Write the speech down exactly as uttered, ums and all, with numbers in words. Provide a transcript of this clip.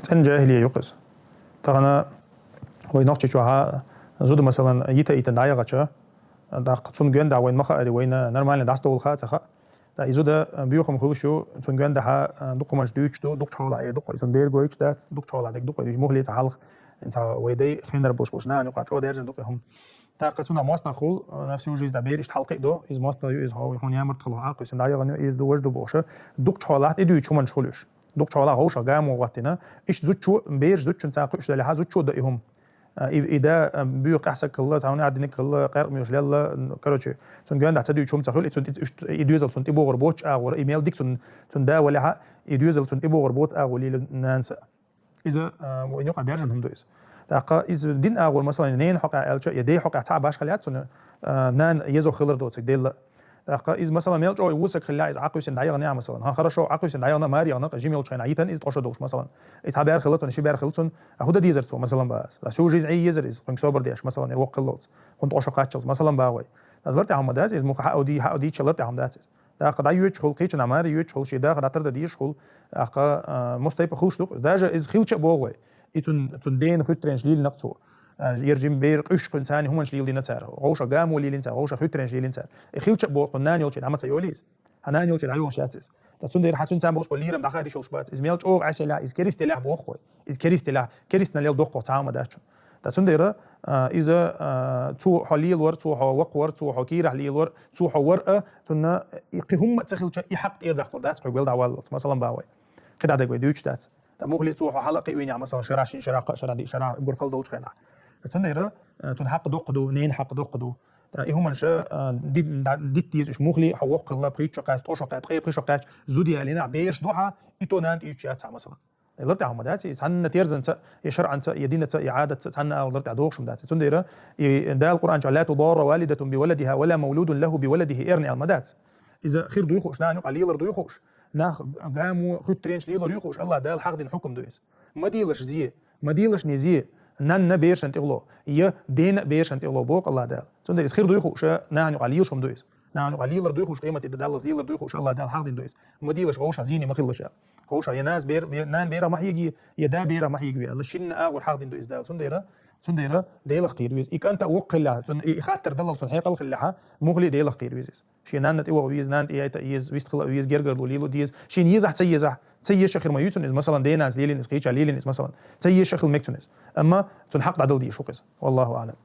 ЦӀена жахӀилия ю-кх из. Тахан вай Нохчийчохь зуда, масалан, йита-йитина дӀаяхача, тӀаккха цунна гонаха вайна ма хаари, вайна нормально дӀасадовла хаа а ца хаьа. ТӀаккха и зуда боьха хӀума хуьлуш ю, цунна гонаха дукха хӀуманаш дуьйцуш ду, дукхачу хьолахь эр ду-кх вай, цунна берго йича дац, дукхачу хьолахь дерг ду-кх вай, муххале а цхьа хьалха, цхьа вай дай хенара болуш болчу нахана юкъахь чӀогӀа даьржина ду-кх и хӀума. ТӀаккха цунах моастагӀа хуьлу, на всю жизнь, да, бер иштта хьалакхиадо, иза моастагӀа ю, иза хьо-, хьуна ямарта хила, хьакха иза дӀаяхана ю, иза ду, важа ду бохуш, дукхачу хьолахь тӀедуьйцуш хӀуманаш хуьлу уьш. Дукхачу хьолахь вовшах гамо гӀоттийна, иштта зудчо, бераш зудчуьнца кхуьуш далехьа, зудчо до и хӀума. А, и, и да, а, боьха къаьхьа саг хилла, цхьа хӀума Ӏадиниг хилла, къаьркъа моьш лелла, н-, короче, цунна гонаха ца дуьйцуш хӀума ца хуьлу, и цунна и, и, и доьзал цунна тӀебогӀур боцучу агӀора, и мел дика цунна, цунна да валехьа, и доьзал цунна тӀебогӀур боцу агӀо лелийна нанас. Иза, а, вайна юкъахь даьржина хӀума ду иза. ТӀаккха иза дина агӀор, масалан, ненан хьокъехь аьлча, я ден хьокъехь цхьа башха хила яц цунна, а, нана езо хилар доцург делла. ТӀаккха иза, масалан, мел чӀогӀа вуо саг хилла, иза Ӏакхуьйсина дӀаяхана ахь, масалан. ХӀан, хорошо, Ӏакхуьйсина дӀаяхана, маре яхана, жима йолчу хенахь йитина иза ткъо шо долуш, масалан. И цхьа бер хилла цунна, ши бер хилла цунна, а хӀун дан дезара цо, масалан, бах ас. Всю жизнь Ӏе езара иза, кхуьнга собар деш, масалан, воккха хилла волчу. Кхунна ткъо шо кхаччалц, масалан, бах вай. Аса лар тӀехь хӀума дац, иза муха хьаудий, хьаудийча лар тӀехь хӀума дац иза. ТӀаккха дӀайоьдуш хуьлу, кхечанхьа маре йоьдуш хуьлу, шен даха дӀатардан дезаш хуьлу. ТӀаккха, а, муста тайпа хуьлуш ду-кх. Даже иза хилча а боху вай. И цунна, цунна дена хуьттаренаш лелийна-кх цо. А, яра жима бер къуьйсуш кхуьнан царна хӀуманаш лелийна цара. Вовшах гамо лелийна цара, вовшах хуьттаренаш лелийна цара. И хилча а боху, нана йолчу хенахь ма ца йолий иза. Хьан нана йолчу хьан йолуш яц иза. Ткъа цундела хьан цуьнца болуш болу лерам дӀахадийш йолуш бац. Иза мел чӀогӀа Ӏесалехь, иза кериста елахь боху вай. Иза кериста елахь, керистанал яла доккху цхьа а ма дац цунна. Ткъа цундела, а, иза, а, цо хьо лелавар, цо хьо ваккхавар, цо хьо кийрахь лелавар, цо хьо вар а, цунна и кхин хӀумма а ца хилча, и хьакъ тӀера дахкалур дац хьоьга, вел дӀа валлалц, масалан, бах вай. КхидӀа дерг вай дуьйцуш дац. Ткъа муххале а цо хьо хьала а кхиавинехь, масалан, шарахь шина шарахь, кхаа шарахь, диъ шарахь, гур хала долчу хенахь. Ткъа цундела, а, цунна хьакъ доккха ду, ненан хьакъ доккха ду. ТӀаккха и хӀуманаш, а, ди-, да-, дита деза уьш, муххале а хьо воккха хилла, пхийтта шо кхаьчча, ткъо шо кхаьчча, пхийтта шо кхаьчча, зуда ялийнехь, бераш ду хьан, и то нана тӀеюьйцуш яц хьан, масалан. Лар тӀехь хӀума дац, и цхьанна терзанца, и шарӀанца, и динца, и Ӏадатца, цхьанна агӀор лар тӀехь дохуш хӀума дац. Цундела и Дала Къуръан чохь: «لا تضار والدة بولدها ولا مولود له بولده», эрна аьлла ма дац. Иза хир дуй хууш, нана юкъахь лелар дуй хууш, нах гамо, хуьттаренаш лелор юй хууш, АллахӀ Дала хьахдина хьукам ду иза. Ма делаш зе, ма делаш не зе, нанна берашна тӀехула, я дена берашна тӀехула боху АллахӀ Дала. Цундела иза хир дуй хууш, нана юкъахь лелаш хӀума ду иза. Нана юкъахь лелар дуй хууш, къематде даллалц лелар дуй хууш, АллахӀ Дала хьахдина ду иза. Ма делаш, вовшах зене ма хилалаш аьлла. Вовшах я нанас бер-, я нана берах ма хьеге, я да берах ма хьеге аьлла, шинна агӀор хьахдина ду иза Дала. Цундела, цундела Делах кхийра веза. И кӀант а воккха хилла, цунна и, и хаттар даллал цунна хьекъал хилла, муххале а Делах кхийра веза иза. Шен нанна тӀеваха веза, нана тӀеайта веза, вистхила веза, гергарло лело деза. Шена езахь, ца езахь, ца езаш а хир ма ю цунна иза. Масалан, денанас лелийна иза, кхеча лелийна иза, масалан. Ца езаш а хила мега цунна иза. Амма цунна хьакъ дӀадала дезаш ву-кх иза. Валлаху аӀлам.